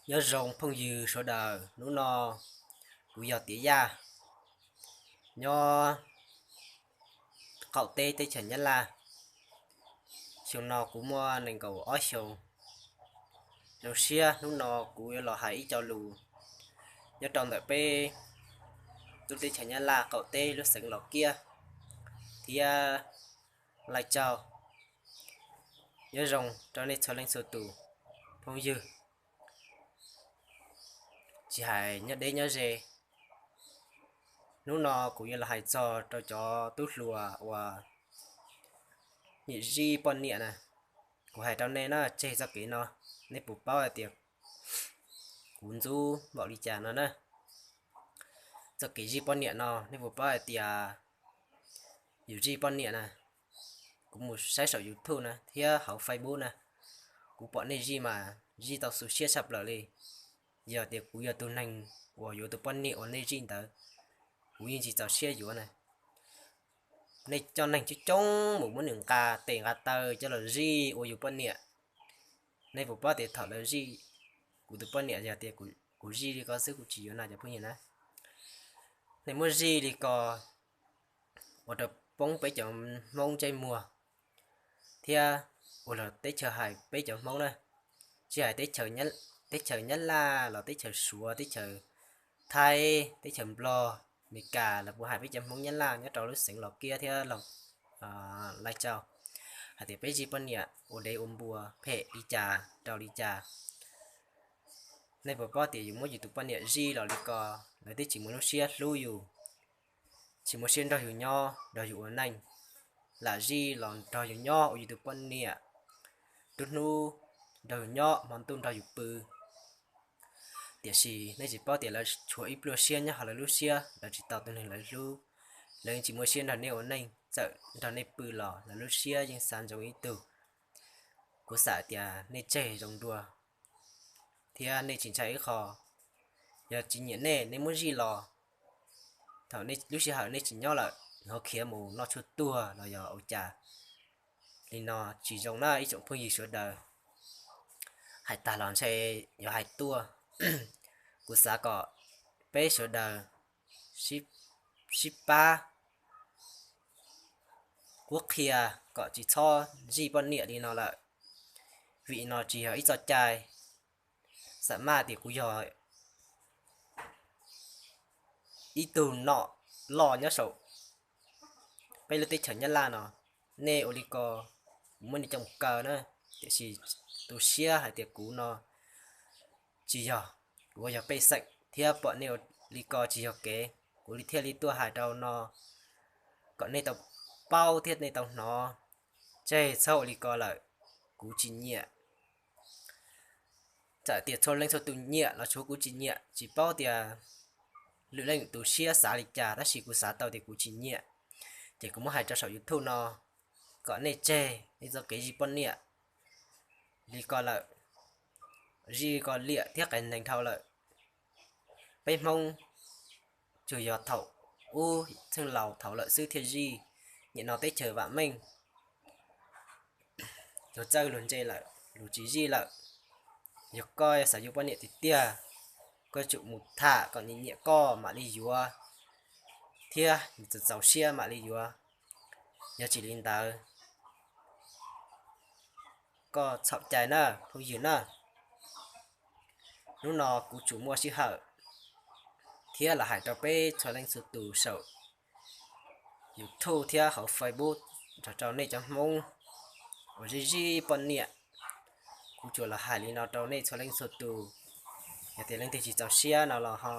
Nyob zoo phooj ywg sawv daws, hnub no kuv yog Tiav Yaj, nyob qaum teb teb chaws Nyab Laj. Xyoo no kuv muaj nees nkaum ob xyoos. Zoo siab hnub no kuv yuav los hais ib co lus nyob rau ntawm peb lub teb chaws Nyab Laj qaum teb lub xeev Los Kiab thiab Laij Tsaug. Nyob zoo rau nej txhua leej txhua tus phooj ywg, tsis hais nyob deb nyob ze. Hnub no kuv yuav los hais txog rau cov tub hluas uas nyiam zij poj niam na. Kuv hais rau nej na, tseg txoj kev no, nej puas paub hais tias kuv ntxub npaum li cas no na. Txoj kev zij poj niam no nej puas paub hais tias yus zij poj niam na, kuv mus saib saum YouTube na thiab hauv Facebook na, kuv pom nej zij mas zij tau xu siab tshaj plaws li. Yog tias kuv yog tus neeg uas yuav tus poj niam uas nej zij ntawd, kuv yeej tsis txaus siab yuav na. Nej coj neeg coob coob mus muab nws nqa tes nqa taw coj los zij ua yus poj niam. Nej puas paub tias thaum lawv zij kuv tus poj niam, yog tias kuv zij li ko xwb kuv tsis yuav na cov phooj ywg na. Nej muab zij li ko ua rau poob peb cov Hmoob ntsej muag thiab ua luag teb chaws hais peb cov Hmoob na. Tsis hais teb chaws Nyab Laj los teb chaws Suav, teb chaws Thaib, teb chaws Nplog, Meskas, lawv puas hais peb cov Hmoob Nyab Laj nyob rau lub xeev Los Kiab thiab Laij Tsaug hais tias peb zij poj niam ua dev ua npua phem li cas rau li cas. Nej puas paub tias yus muab yus tus poj niam zij los li ko, lawv twb tsis muaj lub siab hlub yus, tsis muaj siab nrog yus nyob nrog yus ua neej, lam zij los nrog yus nyob ua yus tus poj niam, nruab hnub nrog yus nyob, hmo ntuj nrog yus pw. Tiam sis nej tsis paub tias lawv tshuav ib pluag siab nyob hauv lawv lub siab, lawv tsis tau tus neeg lawv hlub, lawv yeej tsis muaj siab nrog nej ua neej, txawm nrog nej pw los lawv lub siab yeej xav ntsoov ib tug. Kuv xav tias nej tseg zoo dua thiab nej tsis ntshai ib qho. Yog tsis nyiam nej, nej muab zij los, thaum lub sij hawm nej tsis nyob lawm, ho khiav mus noj tshuaj tuag los yog ua cas li no tsis zoo na ib tsoom phooj ywg sawv daws. Hais tag los ntshe yuav hais tuaj. Kuv xav kom peb sawv daws sib pab qhuab qhia kom tsis txhob zij poj niam li no lawm, vim no tsis yog ib txoj cai. Xam maj tias kuv yog ib tug nom loj nyob saum peb lub teb chaws Nyab Laj no, nej ua li ko kuv muab nej coj mus kaw na. Tiam sis tu siab hais tias kuv no tsis yog, kuv yog pej xeem thiab pom nej ua li ko tsis yog kev, kuv li thiaj li tuaj hais rau no kom nej tau paub thiab nej tau hnov. Tseg txhob ua li ko lawm, kuv tsis nyiam. Txawm tias txhua leej txhua tus nyiam los tshuav kuv tsis nyiam, tsis paub tias lwm leej tu siab xav li cas, tab sis kuv xav tau tias kuv tsis nyiam, ces kuv muab hais rau saum YouTube no kom nej tseg nej txoj kev zij poj niam li ko lawm, zij ko liam thiab qias neeg dhau lawm. Peb Hmoob tsuas yog thaum ub txheej laus thaud lawm xwb thiaj zij, nim no teb chaws vam meej, luag txawj luag ntse lawm, luag tsis zij lawm. Yog koj xav yuav poj niam tiag tiag, koj tsum mus tham kom nws nyiam koj mam li yuav thiab nws txaus txaus siab mam li yuav. Yog tsis li ntawd, koj txhaum cai na phooj ywg na. Hnub no kuv tsuas muaj sij hawm thiab los hais rau peb txhua leej txhua tus saum YouTube thiab hauv Facebook, nrog rau nej cov Hmoob uas zij zij poj niam. Kuv tsuas los hais li no rau nej txhua leej txhua tus. Yog tias leej twg tsis txaus siab no los ho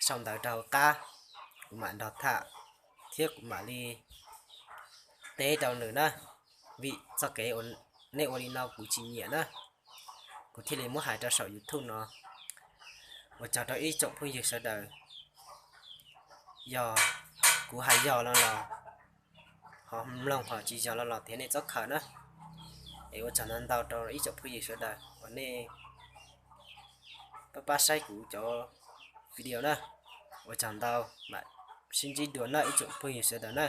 sau ntawv rau hauv qab, kuv mam nrog tham thiab kuv mam li teb rau nws na. Vim txoj kev uas nej ua li no kuv tsis nyiam na, kuv thiaj li muab hais rau saum YouTube no. Ua tsaug rau ib tsoom phooj ywg sawv daws, yog kuv hais yog no los ho mloog, ho tsis yog no los thiab nej txhob khaws na. Es ua tsaug ntau ntau rau ib tsoom phooj ywg sawv daws uas nej pab pab saib kuv cov video na. Ua tsaug ntau, mam sib ntsib dua na ib tsoom phooj ywg sawv daws na.